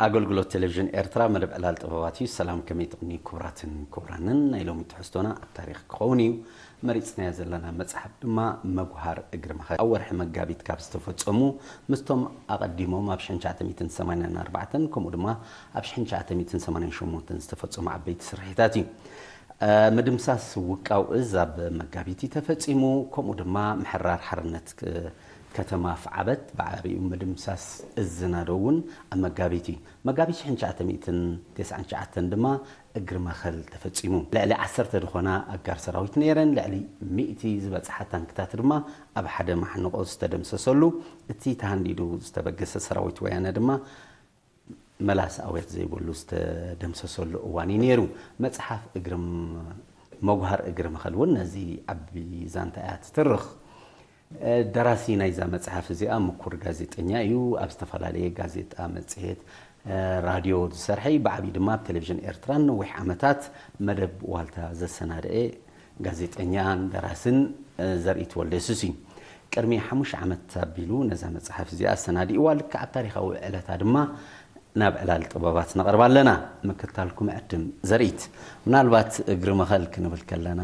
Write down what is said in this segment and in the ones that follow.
ኣገልግሎት ቴሌቪዥን ኤርትራ፣ መደብ ዕላል ጥበባት እዩ። ሰላም፣ ከመይ ትቕኒ ክቡራትን ክቡራንን? ናይ ሎሚ ትሕዝቶና ኣብ ታሪኽ ክኸውን እዩ። መሪጽናዮ ዘለና መጽሓፍ ድማ መጉሃር እግሪ መኸል ኣብ ወርሒ መጋቢት ካብ ዝተፈጸሙ፣ ምስቶም ኣቐዲሞም ኣብ ሽሕን ትሽዓተ ሚእትን ሰማንያን ኣርባዕተን ከምኡ ድማ ኣብ ሽሕን ትሽዓተ ሚእትን ሰማንያን ሸሞንተን ዝተፈጸሙ ዓበይቲ ስርሒታት እዩ። እ፣ ምድምሳስ ውቃው እዝ ኣብ መጋቢት እዩ ተፈጺሙ። ከምኡ ድማ ምሕራር ሓርነት ክ-፣ ከተማ ፍዓበት ብዓቢኡ ምድምሳስ እዝ ዝናዶ እውን ኣብ መጋቢት እዩ። መጋቢት ሽሕን ትሽዓተ ሚእትን ተስዓን ትሽዓተን ድማ እግሪ መኸል ተፈጺሙ። ልዕሊ ዓሰርተ ዝኾና ኣጋር ሰራዊት ነይረን፣ ልዕሊ ሚእቲ ዝበጽሓ ታንክታት ድማ ኣብ ሓደ ማሕንቖ ዝተደምሰሰሉ፣ እቲ ተሃንዲዱ ዝተበገሰ ሰራዊት ወያነ ድማ መላስ ኣውያት ዘይብሉ ዝተደምሰሰሉ እዋን እዩ ነይሩ። መጽሓፍ እግርም-፣ መጉሃር እግሪ መኸል እውን ነዚ ዓቢ ዛንታ እያ ትትርኽ። እ፣ ደራሲ ናይዛ መጽሓፍ እዚኣ ምኩር ጋዜጠኛ እዩ። ኣብ ዝተፈላለየ ጋዜጣ፣ መጽሔት፣ እ፣ ራድዮ ዝሰርሐ እዩ። ብዓቢኡ ድማ ኣብ ቴሌቪዥን ኤርትራ ነዊሕ ዓመታት መደብ ዋልታ ዘሰናደኤ ጋዜጠኛን ደራስን፣ እ፣ ዘርኢት ወልደየሱስ እዩ። ቅድሚ ሓሙሽተ ዓመት ኣቢሉ ነዛ መጽሓፍ እዚኣ ኣሰናዲእዋ። ልክዕ ኣብ ታሪኻዊ ዕለታ ድማ ናብ ዕላል ጥበባት ነቕርባ ኣለና። ምክትታልኩም ዕድም ዘርኢት። ምናልባት እግሪ መኸል ክንብል ከለና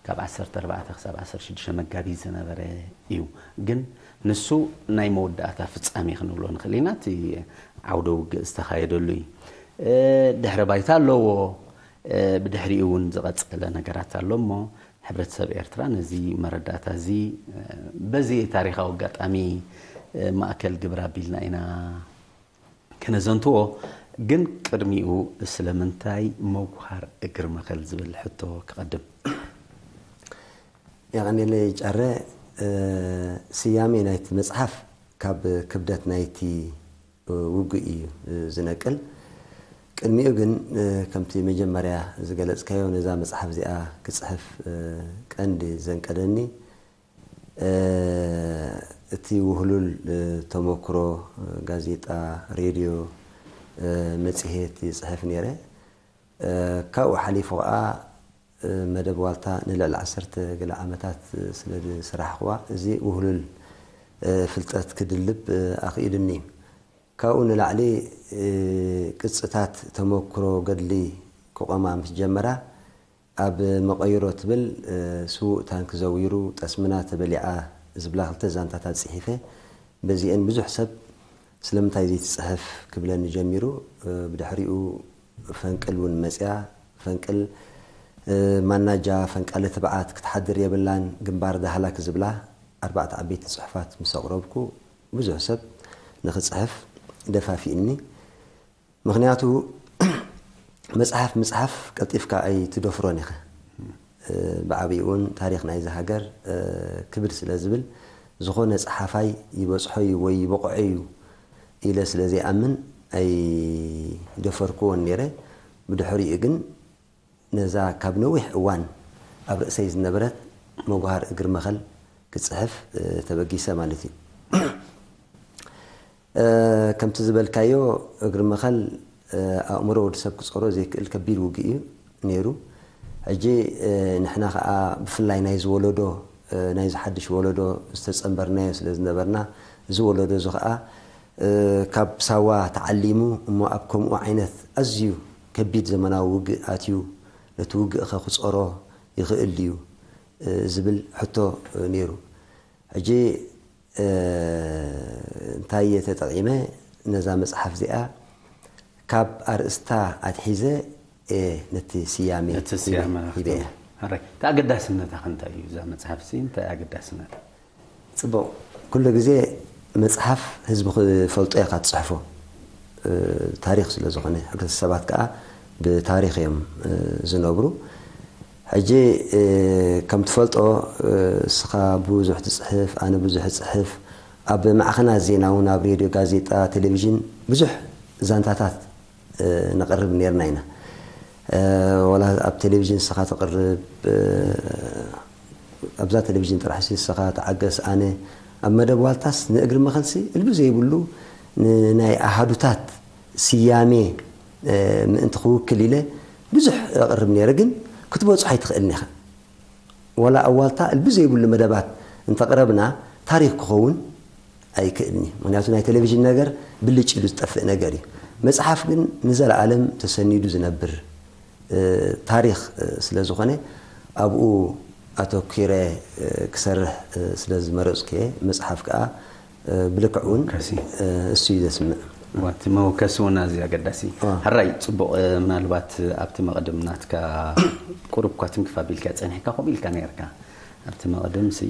ካብ ዓሰርተ ኣርባዕተ ክሳብ ዓሰርተ ሽዱሽተ መጋቢት ዝነበረ እዩ። ግን ንሱ ናይ መወዳእታ ፍጻሜ ክንብሎ ንኽእል ኢና። እቲ ዓውደ ውግእ ዝተኻየደሉ እዩ። እ፣ ድሕረ ባይታ ኣለዎ። እ፣ ብድሕሪኡ እውን ዝቐጸለ ነገራት ኣሎ እሞ፣ ሕብረተሰብ ኤርትራ ነዚ መረዳእታ እዚ፣ እ፣ በዚ ታሪኻዊ ኣጋጣሚ፣ እ፣ ማእከል ግብር ኣቢልና ኢና ክነዘንትዎ። ግን ቅድሚኡ ስለምንታይ መጉሃር እግሪ መኸል ዝብል ሕቶ ክቐድም። የቐኔለይ ጫረ፣ እ፣ ስያሜ ናይቲ መጽሓፍ ካብ ክብደት ናይቲ ውግእ እዩ ዝነቅል። ቅድሚኡ ግን፣ እ፣ ከምቲ መጀመርያ ዝገለጽካዮ፣ ነዛ መጽሓፍ እዚኣ ክጽሕፍ፣ እ፣ ቀንዲ ዘንቀደኒ፣ እ፣ እቲ ውህሉል፣ እ፣ ተመክሮ፣ እ፣ ጋዜጣ፣ ሬድዮ፣ እ፣ መጽሔት ይጽሕፍ ነይረ። እ፣ ካብኡ ሓሊፉ ኸኣ፣ እ፣ መደብ ዋልታ ንልዕሊ ዓሰርተ ገለ ዓመታት፣ እ፣ ስለ ዝሰራሕኽዋ፣ እዚ ውህሉል፣ እ፣ ፍልጠት ክድልብ፣ እ፣ ኣኽኢሉኒ እዩ። ካብኡ ንላዕሊ፣ እ፣ ቅጽታት ተመክሮ ገድሊ ክቖማ ምስ ጀመራ፣ ኣብ መቐይሮ ትብል፣ እ፣ ስዉእ ታንክ ዘዊሩ፣ ጠስምና ተበሊዓ ዝብላ ክልተ ዛንታታት ጽሒፈ። በዚኤን ብዙሕ ሰብ ስለምንታይ ዘይትጽሕፍ ክብለኒ ጀሚሩ። እ፣ ብድሕሪኡ ፈንቅል እውን መጽያ። ፈንቅል፣ እ፣ ማናጃ፣ ፈንቃለ ትብዓት፣ ክትሓድር የብላን፣ ግንባር ዳህላክ ዝብላ ኣርባዕተ ዓበይቲ ጽሑፋት ምስ ኣቕረብኩ፣ ብዙሕ ሰብ ንኽጽሕፍ ደፋፊእኒ። ምኽንያቱ፣ መጽሓፍ ምጽሓፍ ቀልጢፍካ ኣይትደፍሮን ኢኻ። እ፣ ብዓቢኡ እውን ታሪኽ ናይዚ ሃገር፣ እ፣ ክብድ ስለ ዝብል፣ ዝኾነ ጸሓፋይ ይበጽሖ እዩ ወይ ይበቕዖ እዩ ኢለ ስለ ዘይኣምን ኣይደፈርክዎን ነይረ። ብድሕሪኡ ግን ነዛ ካብ ነዊሕ እዋን ኣብ ርእሰይ ዝነበረት መጉሃር እግሪ መኸል ክጽሕፍ፣ እ፣ ተበጊሰ ማለት እዩ። እ፣ ከምቲ ዝበልካዮ፣ እግሪ መኸል፣ እ፣ ኣእምሮ ወዲ ሰብ ክጾሮ ዘይክእል ከቢድ ውግእ እዩ ነይሩ። ሕጂ፣ እ፣ ንሕና ኸኣ ብፍላይ ናይዚ ወለዶ፣ እ፣ ናይዚ ሓድሽ ወለዶ ዝተጸንበርናዮ ስለ ዝነበርና፣ እዚ ወለዶ እዚ ኸኣ፣ እ፣ ካብ ሳዋ ተዓሊሙ እሞ ኣብ ከምኡ ዓይነት ኣዝዩ ከቢድ ዘመናዊ ውግእ ኣትዩ ነቲ ውግእ ኸ ክጾሮ ይኽእል ድዩ፣ እ፣ ዝብል ሕቶ፣ እ፣ ነይሩ። ሕጂ፣ እ፣ እንታይ እየ ተጠቒመ ነዛ መጽሓፍ እዚኣ ካብ ኣርእስታ ኣትሒዘ እየ ነቲ ስያሜ ነቲ ስያመ ሂበ እያ። ኣረይ፣ እቲ ኣገዳስነታ ከ እንታይ እዩ? እዛ መጽሓፍ ሲ እንታይ ኣገዳስነታ? ጽቡቕ። ኩሉ ግዜ መጽሓፍ ህዝቢ ክፈልጦ ኢኻ ትጽሕፎ። እ፣ ታሪኽ ስለ ዝኾነ፣ ሕግቲ ሰባት ከኣ ብታሪኽ እዮም፣ እ፣ ዝነብሩ። ሕጂ፣ እ፣ ከም ትፈልጦ፣ እ፣ እስኻ ብዙሕ ትጽሕፍ፣ ኣነ ብዙሕ እጽሕፍ። ኣብ ማዕኸናት ዜና እውን ኣብ ሬድዮ፣ ጋዜጣ፣ ቴሌቪዥን ብዙሕ ዛንታታት፣ እ፣ ነቕርብ ኔርና ኢና። እ፣ ወላ ኣብ ቴሌቪዥን እስኻ ተቕርብ፣ እ፣ ኣብዛ ቴሌቪዥን ጥራሕ ሲ እስኻ ተዓገስ፣ ኣነ ኣብ መደብ ዋልታስ ንእግሪ መኸልሲ እልቢ ዘይብሉ ንናይ ኣሃዱታት ስያሜ፣ እ፣ ምእንቲ ክውክል ኢለ ብዙሕ ኣቕርብ ነይረ፣ ግን ክትበጽሖ ኣይትኽእልን ኢኻ። ዋላ ኣብ ዋልታ እልቢ ዘይብሉ መደባት እንተቕረብና ታሪኽ ክኸውን ኣይክእልን እዩ። ምክንያቱ ናይ ቴሌቪዥን ነገር ብልጭ ኢሉ ዝጠፍእ ነገር እዩ። መጽሓፍ ግን ንዘለኣለም ተሰኒዱ ዝነብር ታሪኽ ስለ ዝኾነ ኣብኡ ኣተኲረ ክሰርሕ ስለ ዝመረጽኩ እየ። መጽሓፍ ከኣ ብልክዕ እውን እሱ እዩ ዘስምዕ። እቲ መወከሲ እውን ኣዝዩ ኣገዳሲ። ሕራይ ጽቡቕ። ምናልባት ኣብቲ መቕድም ናትካ ቁሩብ እኳ ትንክፍ ኣቢልካ ጸኒሕካ ከምኡ ኢልካ ነርካ ኣብቲ መቕድም ሲ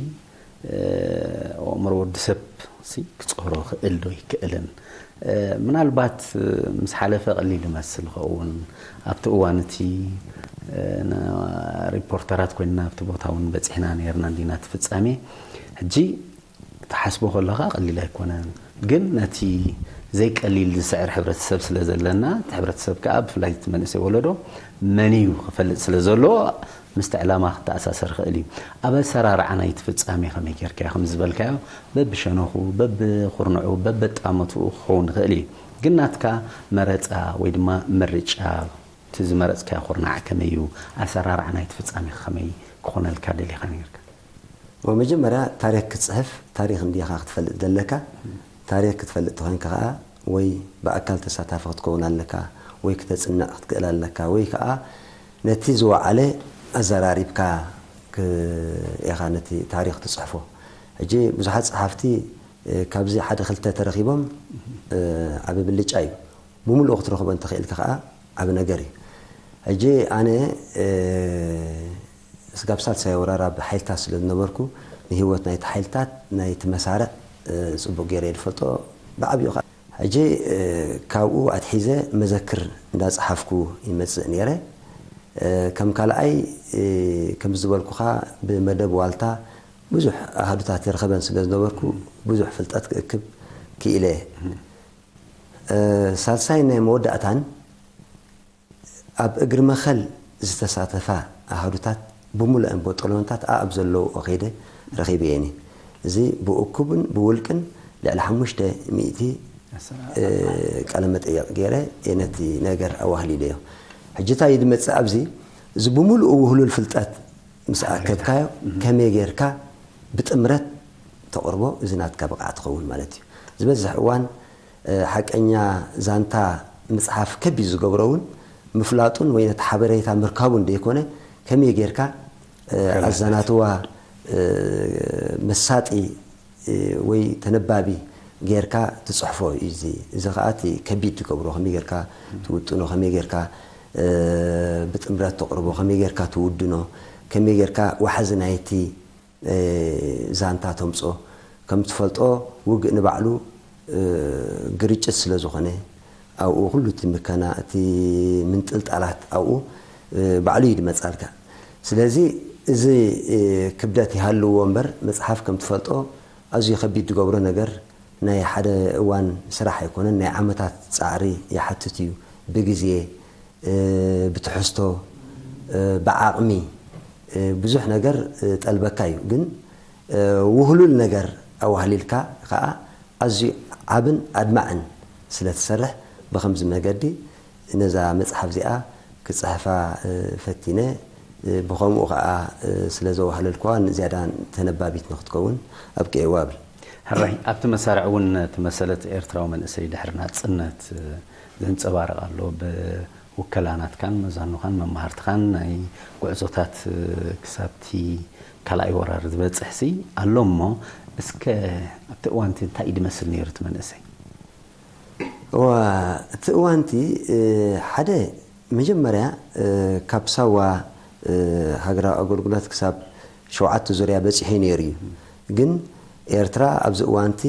ኣእምሮ ወዲ ሰብ ሲ ክጸሮ ክእል ዶ ይክእልን? ምናልባት ምስ ሓለፈ ቀሊል ይመስል ኸውን ኣብቲ እዋን እቲ ሪፖርተራት ኮይንና ኣብቲ ቦታ እውን በፂሕና ነርና እንዲና እቲ ፍጻሜ ሕጂ ትሓስቦ ከለኻ ቀሊል ኣይኮነን። ግን ነቲ ዘይቀሊል ዝስዕር ሕብረተሰብ ስለ ዘለና እቲ ሕብረተሰብ ከዓ ብፍላይ እቲ መንእሰይ ወለዶ መን እዩ ክፈልጥ ስለ ዘለዎ ምስቲ ዕላማ ክተኣሳሰር ይኽእል እዩ። ኣብ ኣሰራርዓ ናይቲ ፍጻሜ ከመይ ጌርካዮ ከም ዝበልካዮ በብሸነኹ በብኹርንዑ በብጣመትኡ ክኸውን ይኽእል እዩ። ግን ናትካ መረፃ ወይ ድማ ምርጫ እቲ ዝመረፅካዮ ኩርናዕ ከመይ እዩ? ኣሰራርዓ ናይቲ ፍጻሜ ከመይ ክኾነልካ ደሊኻ ነርካ? መጀመርያ ታሪክ ክትፅሕፍ ታሪክ እንዲኻ ክትፈልጥ ዘለካ። ታሪክ ክትፈልጥ ተኾይንካ ከዓ ወይ ብኣካል ተሳታፊ ክትከውን ኣለካ ወይ ክተፅንዕ ክትክእል ኣለካ ወይ ከዓ ነቲ ዝወዓለ ኣዘራሪብካ ኢኻ ነቲ ታሪክ ትፅሕፎ። ሕጂ ብዙሓት ፀሓፍቲ ካብዚ ሓደ ክልተ ተረኺቦም ዓቢ ብልጫ እዩ። ብምሉኡ ክትረኽቦ እንተኽኢልካ ከዓ ዓቢ ነገር እዩ። ሕጂ ኣነ ስጋብ ሳልሳይ ወራር ኣብ ሓይልታት ስለ ዝነበርኩ ንህይወት ናይቲ ሓይልታት ናይቲ መሳርዕ ጽቡቕ ገይረ እየ ዝፈልጦ። ብዓብዩ ከዓ ሕጂ ካብኡ ኣትሒዘ መዘክር እንዳጸሓፍኩ ይመጽእ ነይረ። ከም ካልኣይ ከም ዝበልኩኻ ብመደብ ዋልታ ብዙሕ ኣሃዱታት ይረኸበን ስለ ዝነበርኩ ብዙሕ ፍልጠት ክእክብ ክኢለ። ሳልሳይ ናይ መወዳእታን ኣብ እግሪ መኸል ዝተሳተፋ ኣሃዱታት ብምሉአን ቦጦሎንታት ኣኣብ ዘለውኦ ከይደ ረኺበየን እየ። እዚ ብእኩብን ብውልቅን ልዕሊ ሓሙሽተ ሚእቲ ቃለ መጠየቕ ገይረ እየ ነቲ ነገር ኣዋህሊለዮ። ሕጂ እንታይ እዩ ዝመጽእ ኣብዚ? እዚ ብምሉኡ ውህሉል ፍልጠት ምስ ኣከብካዮ ከመይ ጌርካ ብጥምረት ተቕርቦ እዚ ናትካ ብቕዓት ትኸውን ማለት እዩ። ዝበዝሕ እዋን ሓቀኛ ዛንታ ምፅሓፍ ከቢድ ዝገብሮ እውን ምፍላጡን ወይ ነቲ ሓበሬታ ምርካቡን ደይኮነ ከመይ ጌርካ ኣዛናትዋ መሳጢ ወይ ተነባቢ ጌርካ ትፅሕፎ እዩ። እዚ እዚ ከዓ እቲ ከቢድ ትገብሮ ከመይ ጌርካ ትውጥኖ ከመይ ጌርካ ብጥምረት ተቕርቦ ከመይ ጌርካ ትውድኖ ከመይ ጌርካ ዋሕዚ ናይቲ ዛንታ ተምፅኦ። ከም ትፈልጦ ውግእ ንባዕሉ ግርጭት ስለ ዝኾነ ኣብኡ ኩሉ እቲ ምከና እቲ ምንጥልጣላት ኣብኡ ባዕሉ እዩ ዝመፃልካ። ስለዚ እዚ ክብደት ይሃልዎ እምበር መፅሓፍ ከም ትፈልጦ ኣዝዩ ከቢድ ዝገብሮ ነገር ናይ ሓደ እዋን ስራሕ ኣይኮነን፣ ናይ ዓመታት ፃዕሪ ይሓትት እዩ። ብግዜ ብትሕዝቶ ብዓቕሚ ብዙሕ ነገር ጠልበካ እዩ። ግን ውህሉል ነገር ኣዋህሊልካ ከዓ ኣዝዩ ዓብን ኣድማዕን ስለ ትሰርሕ ብኸምዚ መገዲ ነዛ መፅሓፍ እዚኣ ክፅሕፋ ፈቲነ። ብኸምኡ ከዓ ስለ ዘዋህለልኩዋ ንዝያዳ ተነባቢት ንክትከውን ኣብቂዕዋ እብል። ሕራይ ኣብቲ መሳርዕ እውን እቲ መሰለት ኤርትራዊ መንእሰይ ድሕሪ ናጽነት ዘንጸባርቕ ኣሎ። ብውከላ ናትካን መዛኑኻን መማህርትኻን ናይ ጉዕዞታት ክሳብቲ ካልኣይ ወራር ዝበጽሕ ሲ ኣሎ እሞ እስከ ኣብቲ እዋንቲ እንታይ እዩ ድመስል ነይሩ እቲ መንእሰይ? እዋ እቲ እዋንቲ ሓደ መጀመርያ ካብ ሳዋ ሃገራዊ ኣገልግሎት ክሳብ ሸውዓተ ዙርያ በፂሑ ነይሩ እዩ። ግን ኤርትራ ኣብዚ እዋንቲ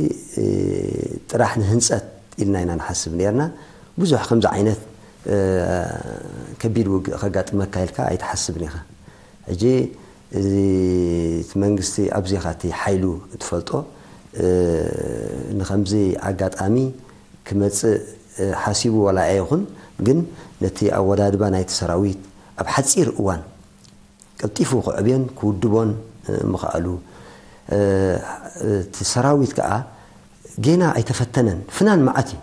ጥራሕ ንህንፀት ኢልና ኢና ንሓስብ ነርና። ብዙሕ ከምዚ ዓይነት ከቢድ ውግእ ከጋጥመካ ኢልካ ኣይትሓስብን ኢኻ። ሕጂ እዚ እቲ መንግስቲ ኣብዚኻ እቲ ሓይሉ ትፈልጦ ንከምዚ ኣጋጣሚ ክመጽእ ሓሲቡ ዋላ ኣይኹን፣ ግን ነቲ ኣወዳድባ ናይቲ ሰራዊት ኣብ ሓጺር እዋን ቀልጢፉ ክዕብዮን ክውድቦን ምኽኣሉ፣ እቲ ሰራዊት ከኣ ጌና ኣይተፈተነን። ፍናን መዓት እዩ፣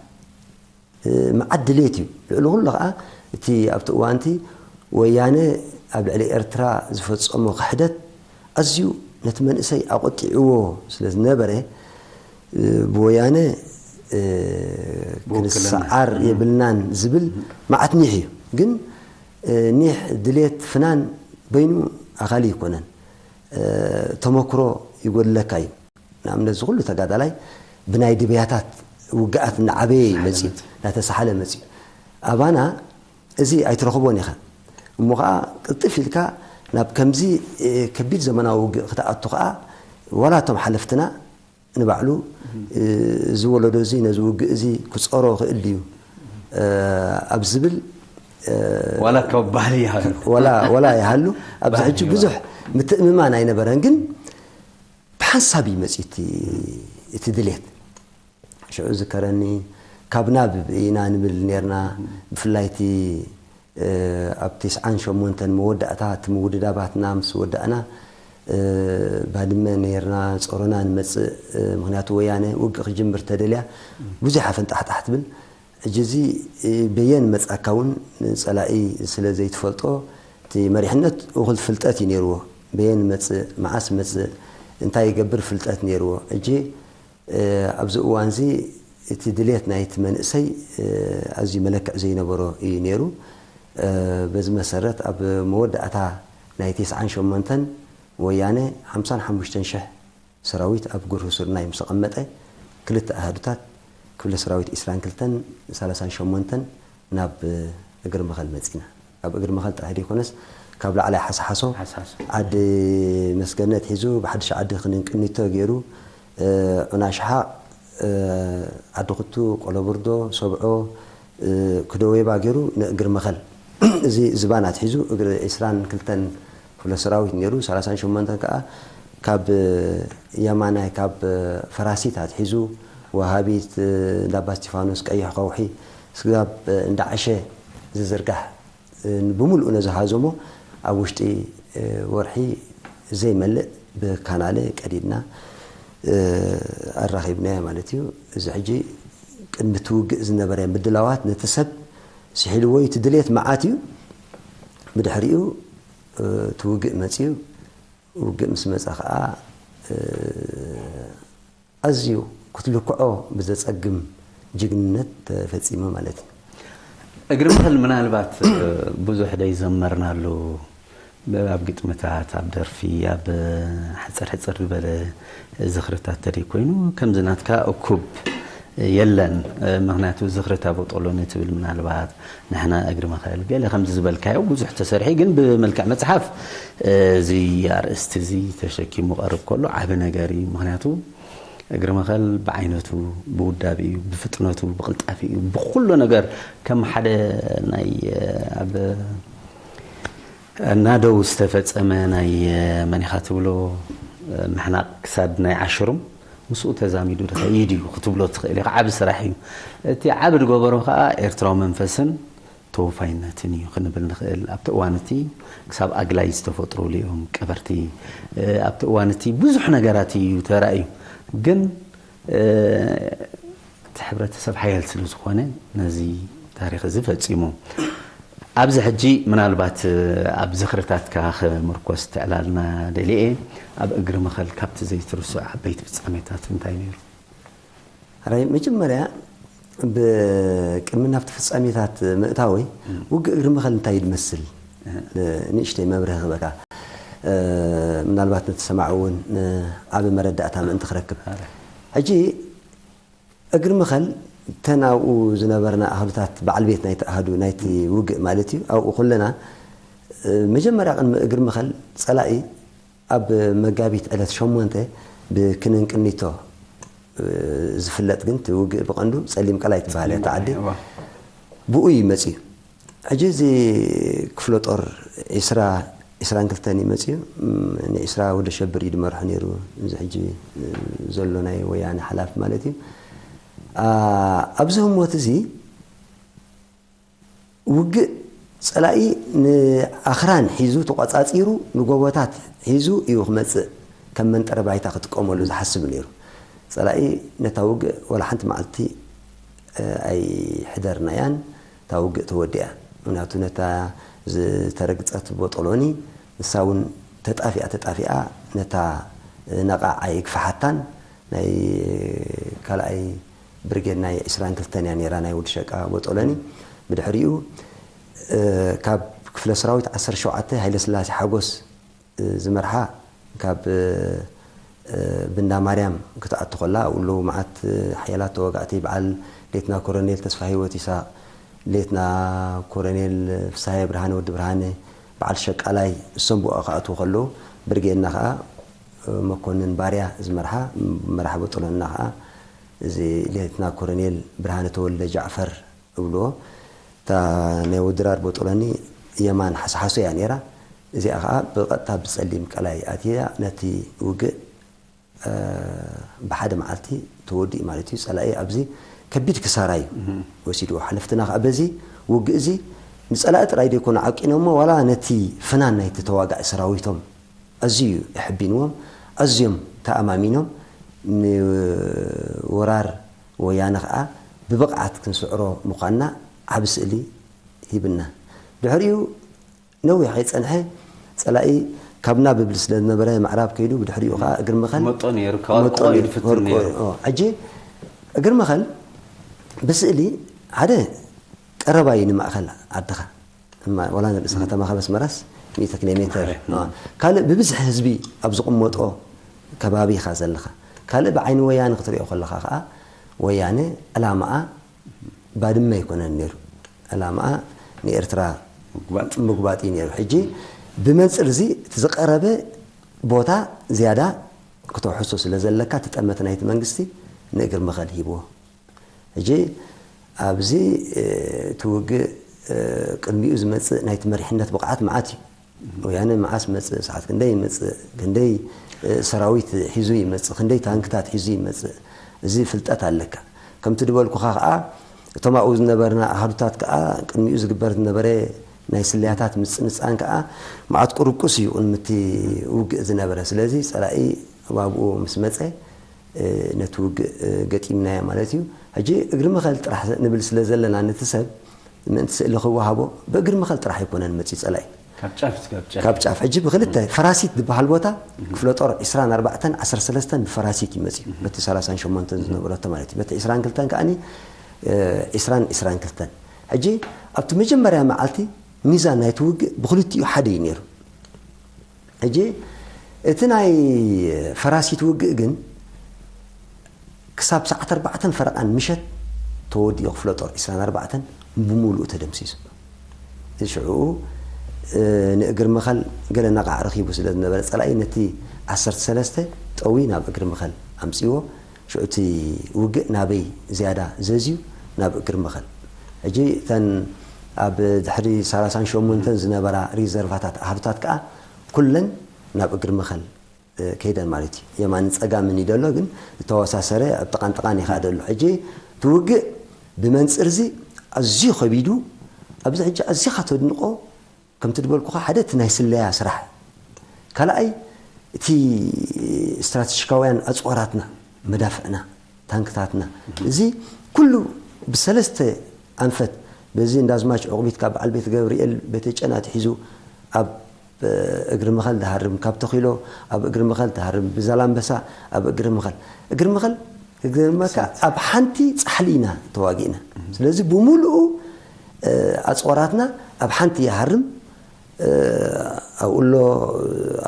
መዓት ድሌት እዩ። ልዕሊ ኩሉ ከኣ እቲ ኣብቲ እዋንቲ ወያነ ኣብ ልዕሊ ኤርትራ ዝፈጸሞ ክሕደት ኣዝዩ ነቲ መንእሰይ ኣቖጢዕዎ ስለ ዝነበረ፣ ብወያነ ክንሰዓር የብልናን ዝብል መዓት ኒሕ እዩ። ግን ኒሕ ድሌት ፍናን በይኑ ኣኻሊ ኣይኮነን። ተመክሮ ይጎድለካ እዩ። ንኣብነት እዚ ኩሉ ተጋዳላይ ብናይ ድብያታት ውግኣት እናዓበየ እዩ መፅዩ፣ እናተሳሓለ መፅዩ። ኣባና እዚ ኣይትረኽቦን ኢኻ። እሞ ከዓ ቅልጥፍ ኢልካ ናብ ከምዚ ከቢድ ዘመናዊ ውግእ ክትኣቱ ከዓ ዋላ እቶም ሓለፍትና ንባዕሉ እዚ ወለዶ እዚ ነዚ ውግእ እዚ ክፀሮ ክእል ድዩ ኣብ ዝብል ዋላ ካብ ባህሊ ይሃሉ ዋላ ይሃሉ ኣብዚ ሕጂ ብዙሕ ምትእምማን ኣይነበረን። ግን ብሓንሳብ እዩ መፅዩ እቲ ድሌት። ሽዑ ዝከረኒ ካብ ናብ ኢና ንብል ነርና። ብፍላይ እቲ ኣብ ተስዓን ሸሞንተን መወዳእታ እቲ ምውድዳባትና ምስ ወዳእና ባድመ ነርና፣ ፀሮና ንመፅእ። ምክንያቱ ወያነ ውግእ ክጅምር ተደልያ ብዙሕ ኣፈንጣሕጣሕ ትብል። ሕጂ እዚ በየን መፃካ እውን ፀላኢ ስለ ዘይትፈልጦ እቲ መሪሕነት እኹል ፍልጠት እዩ ነይርዎ። በየን መፅእ፣ መዓስ መፅእ፣ እንታይ ይገብር ፍልጠት ነይርዎ። ሕጂ ኣብዚ እዋን እዚ እቲ ድሌት ናይቲ መንእሰይ ኣዝዩ መለክዕ ዘይነበሮ እዩ ነይሩ። በዚ መሰረት ኣብ መወዳእታ ናይ ተስዓን ሸሞንተን ወያነ ሓምሳን ሓሙሽተን ሽሕ ሰራዊት ኣብ ጉርህ ሱርናይ ምስ ኣቐመጠ ክልተ ኣሃዱታት ክፍለ ሰራዊት ዒስራን ክልተን ሰላሳን ሸሞንተን ናብ እግሪ መኸል መፂና። ካብ እግሪ መኸል ጥራሕ ዘይኮነስ ካብ ላዕላይ ሓስሓሶ ዓዲ መስገነት ሒዙ ብሓድሽ ዓዲ ክንንቅኒቶ ገይሩ ዑና ሽሓቕ ዓዲ ኩቱ ቆለብርዶ ሰብዖ ክደወይባ ገይሩ ንእግሪ መኸል እዚ ዝባን ኣትሒዙ እግሪ ዒስራን ክልተን ክፍለ ሰራዊት ነይሩ። ሰላሳን ሸሞንተን ከዓ ካብ የማናይ ካብ ፈራሲት ኣትሒዙ ወሃቢት እንዳባ እስቲፋኖስ ቀይሕ ከውሒ ስጋብ እንዳዓሸ ዝዝርጋሕ ብምልኡ ነዚ ሃዞሞ ኣብ ውሽጢ ወርሒ ዘይመልእ ብካናለ ቀዲድና ኣራኺብናዮ ማለት እዩ። እዚ ሕጂ ቅድሚ እቲ ውግእ ዝነበረ ምድላዋት ነቲ ሰብ ስሒልዎ እዩ። እቲ ድሌት መዓት እዩ። ብድሕሪኡ እቲ ውግእ መፅዩ። ውግእ ምስ መፀ ከዓ ኣዝዩ ክትልክዖ ብዘፀግም ጅግንነት ተፈፂመ ማለት እዩ። እግሪ መኸል ምናልባት ብዙሕ ደይዘመርናሉ ኣብ ግጥምታት፣ ኣብ ደርፊ፣ ኣብ ሕፅር ሕፅር ዝበለ ዝኽርታት ተደይ ኮይኑ ከምዚ ናትካ እኩብ የለን። ምክንያቱ ዝኽርታ ቦጦሎኒ ትብል ምናልባት ንሕና እግሪ መኸል ገለ ከምዚ ዝበልካዮ ብዙሕ ተሰርሒ ግን ብመልክዕ መፅሓፍ እዚ ኣርእስቲ እዚ ተሸኪሙ ቀርብ ከሎ ዓቢ ነገር እዩ። ምክንያቱ እግሪ መኸል ብዓይነቱ ብውዳቢኡ ብፍጥነቱ ብቕልጣፊኡ ብኩሉ ነገር ከም ሓደ ናይ ኣብ ናደው ዝተፈጸመ ናይ መኒኻ ትብሎ ምሕናቕ ክሳድ ናይ ዓሽሩም ምስኡ ተዛሚዱ ዝኸይድ እዩ ክትብሎ ትኽእል ኢኻ። ዓቢ ስራሕ እዩ። እቲ ዓቢ ዝገበሮ ከዓ ኤርትራዊ መንፈስን ተወፋይነትን እዩ ክንብል ንኽእል። ኣብቲ እዋን እቲ ክሳብ ኣግላይ ዝተፈጥሩሉ እዮም ቀበርቲ። ኣብቲ እዋን እቲ ብዙሕ ነገራት እዩ ተራእዩ። ግን እቲ ሕብረተሰብ ሓያል ስለ ዝኾነ ነዚ ታሪኽ እዚ ፈጺሙ። ኣብዚ ሕጂ ምናልባት ኣብ ዝኽርታትካ ክምርኮስ ትዕላልና ደልየ ኣብ እግሪ መኸል ካብቲ ዘይትርስዑ ዓበይቲ ፍጻሜታት እንታይ ነይሩ? ሕራይ መጀመርያ ብቅድሚ ናብቲ ፍጻሜታት ምእታወይ ውግእ እግሪ መኸል እንታይ እዩ ዝመስል ንእሽተይ መብርህ ክበካ ምናልባት ነቲ ሰማዕ እውን ዓቢ መረዳእታ ምእንቲ ክረክብ ሕጂ እግሪ መኸል እተን ኣብኡ ዝነበርና ኣህዱታት በዓል ቤት ናይቲ ኣህዱ ናይቲ ውግእ ማለት እዩ ኣብኡ ኩለና መጀመርያ ቅድሚ እግሪ መኸል ጸላኢ ኣብ መጋቢት ዕለት ሸሞንተ ብክንንቅኒቶ ዝፍለጥ ግን እቲ ውግእ ብቐንዱ ጸሊም ቀላይ ትበሃል እያ እታ ዓዲ ብኡ እዩ መጽዩ። ሕጂ እዚ ክፍለ ጦር ዒስራ ዒስራን ክልተን እዩ መጽዩ። ንዒስራ ወደ ሸብር እዩ ድመርሖ ነይሩ እዚ ሕጂ ዘሎ ናይ ወያነ ሓላፊ ማለት እዩ። ኣብዚ ህሞት እዚ ውግእ ጸላኢ ንኣኽራን ሒዙ ተቋጻጺሩ ንጎቦታት ሒዙ እዩ ክመጽእ ከም መንጠረ ባይታ ክጥቀመሉ ዝሓስብ ነይሩ። ጸላኢ ነታ ውግእ ወላ ሓንቲ መዓልቲ ኣይሕደርናያን። እታ ውግእ ተወዲኣ። ምክንያቱ ነታ ዝተረግጸት ቦጦሎኒ ንሳ እውን ተጣፊኣ ተጣፊኣ ነታ ነቓዕ ኣይግፍሓታን። ናይ ካልኣይ ብርጌድ ናይ ዕስራን ክልተን እያ ነይራ፣ ናይ ወዲ ሸቃ ቦጦሎኒ። ብድሕሪኡ፣ እ፣ ካብ ክፍለ ሰራዊት ዓሰርተ ሸውዓተ ሃይለስላሴ ሓጎስ፣ እ፣ ዝመርሓ፣ ካብ፣ እ፣ እ፣ ብንዳ ማርያም ክትኣቱ ከላ፣ ኣብኡ ኣለዉ መዓት፣ እ፣ ሓያላት ተዋጋእቲ፣ በዓል ሌትና ኮረኔል ተስፋ ህይወት ይስሐቅ፣ ሌትና ኮረኔል ፍስሃየ ብርሃነ፣ ወዲ ብርሃነ፣ በዓል ሸቃላይ፣ እሶም ብኡ ክኣትዉ ከለዉ፣ ብርጌድና ከኣ፣ እ፣ መኮንን ባርያ ዝመርሓ፣ መራሕ ቦጦሎንና ከኣ፣ እዚ ሌትና ኮረኔል ብርሃነ ተወልደ ጃዕፈር እብልዎ። እታ ናይ ወድራር ቦጦሎኒ የማን ሓስሓሶ እያ ነይራ። እዚኣ ኸዓ ብቐጥታ ብጸሊም ቀላይ ኣትያ ነቲ ውግእ፣ እ፣ ብሓደ መዓልቲ ተወዲኡ ማለት እዩ። ጸላኢ ኣብዚ ከቢድ ክሳራ እዩ ወሲድዎ። ሓለፍትና ኸዓ በዚ ውግእ እዚ ንጸላኢ ጥራይ ደይኮኑ ዓቂኖሞ፣ ዋላ ነቲ ፍናን ናይቲ ተዋጋኢ ሰራዊቶም ኣዝዩ እዩ ኣሕቢንዎም፣ ኣዝዮም ተኣማሚኖም ንወራር ወያነ ኸዓ ብብቕዓት ክንስዕሮ ምዃንና ዓቢ ስእሊ ሂብና። ድሕሪኡ ነዊሕ ከይጸንሐ ጸላኢ ካብ ናብ ይብል ስለ ዝነበረ ምዕራብ ከይዱ፣ ብድሕሪኡ ኸዓ እግሪ መኸል መጦ ነይሩ፣ ካብ መጦ ወርቆ ነይሩ፣ ይፍትን ወርቆ፣ ነይሩ። ኦ፣ ሕጂ እግሪ መኸል ብስእሊ ሓደ ቀረባ እዩ ንማእኸል ዓድኻ። እማ፣ ዋላ ንርእሲ ከተማኻ በስመራስ ሚእቲ ኪሎ ሜትር። ድሕሪ፣ አ፣ ካልእ ብብዝሒ ህዝቢ ኣብ ዝቕመጦ ከባቢ ኢኻ ዘለኻ። ካልእ ብዓይኒ ወያነ ክትሪኦ ከለኻ ኸዓ፣ ወያነ ዕላማኣ ባድመ ኣይኮነን ነይሩ። ዕላማኣ ንኤርትራ ምግባጥ። ምግባጥ እዩ ነይሩ። ሕጂ ብመንጽር እዚ እቲ ዝቐረበ ቦታ ዝያዳ ክተውሕሶ ስለ ዘለካ፣ እቲ ጠመተ ናይቲ መንግስቲ ንእግሪ መኸል ሂብዎ። ሕጂ ኣብዚ፣ እ፣ እቲ ውግእ፣ እ፣ ቅድሚኡ ዝመጽእ ናይቲ መሪሕነት ብቕዓት መዓት እዩ። ወያነ መዓስ መጽእ፣ ሰዓት ክንደይ ይመጽእ፣ ክንደይ፣ እ፣ ሰራዊት ሒዙ ይመጽእ፣ ክንደይ ታንክታት ሒዙ ይመጽእ፣ እዚ ፍልጠት ኣለካ። ከምቲ ዝበልኩኻ ከኣ፣ እቶም ኣብኡ ዝነበርና ኣሃዱታት ከኣ፣ ቅድሚኡ ዝግበር ዝነበረ ናይ ስለያታት ምጽንጻን ከኣ፣ መዓት ቁርቁስ እዩ ቅድሚ እቲ ውግእ ዝነበረ። ስለዚ ጸላኢ ኣብኡ ምስ መጸ፣ እ፣ ነቲ ውግእ፣ እ፣ ገጢምናዮ ማለት እዩ። ሕጂ እግሪ መኸል ጥራሕ ንብል ስለ ዘለና፣ ነቲ ሰብ ምእንቲ ስእሊ ክወሃቦ፣ ብእግሪ መኸል ጥራሕ ኣይኮነን መጺኡ ጸላኢ። ካብ ጫፍ እስካብ ጫፍ። ካብ ጫፍ። ሕጂ ብኽልተ፣ ፈራሲት ዝበሃል ቦታ፣ ክፍለ ጦር ዕስራን ኣርባዕተን ዓሰርተ ሰለስተን ብፈራሲት እዩ መጺኡ። በቲ ሰላሳን ሸሞንተን ዝነበረቶ ማለት እዩ። በቲ ዕስራን ክልተን ከኣኒ፣ እ፣ ዕስራን ዕስራን ክልተን። ሕጂ ኣብቲ መጀመርያ መዓልቲ ሚዛን ናይቲ ውግእ ብኽልቲኡ ሓደ እዩ ነይሩ። ሕጂ እቲ ናይ ፈራሲት ውግእ ግን ክሳብ ሰዓት ኣርባዕተን ፈረቓን ምሸት ተወዲኡ ክፍለ ጦር ዕስራን ኣርባዕተን ብምሉኡ ተደምሲሱ። እዚ ሽዑኡ፣ እ፣ ንእግሪ መኸል ገለ ነቓዕ ረኺቡ ስለ ዝነበረ ጸላኢ ነቲ ዓሰርተ ሰለስተ ጠዊ ናብ እግሪ መኸል ኣምጺዎ። ሽዑ እቲ ውግእ ናበይ ዝያዳ ዘዝዩ? ናብ እግሪ መኸል። ሕጂ እተን ኣብ ድሕሪ ሰላሳን ሸሞንተን ዝነበራ ሪዘርቫታት ኣሃዱታት ከኣ ኩለን ናብ እግሪ መኸል፣ እ፣ ከይደን ማለት እዩ። የማንን ጸጋምን እዩ ደሎ፣ ግን ዝተወሳሰረ ኣብ ጥቓን ጥቓን እዩ ከኣ ደሎ። ሕጂ እቲ ውግእ ብመንጽር እዚ ኣዝዩ ከቢዱ፣ ኣብዚ ሕጂ ኣዚኻ ተድንቆ፣ ከምቲ ዝበልኩኻ ሓደ እቲ ናይ ስለያ ስራሕ፣ ካልኣይ እቲ ስትራተጂካውያን ኣጽዋራትና፣ መዳፍዕና፣ ታንክታትና፣ እዚ ኩሉ ብሰለስተ ኣንፈት፣ በዚ እንዳዝማች ዑቕቢት ካብ በዓል ቤት ገብርኤል ቤተ ጨና ኣትሒዙ ኣብ እግሪ መኸል ዝሃርም፣ ካብ ተኺሎ ኣብ እግሪ መኸል ዝሃርም፣ ብዛላምበሳ ኣብ እግሪ መኸል፣ እግሪ መኸል ክገርመካ ኣብ ሓንቲ ጻሕሊ ኢና ተዋጊእና። ስለዚ ብምሉኡ፣ እ፣ ኣጽዋራትና ኣብ ሓንቲ ይሃርም። እ፣ ኣብኡ ኣሎ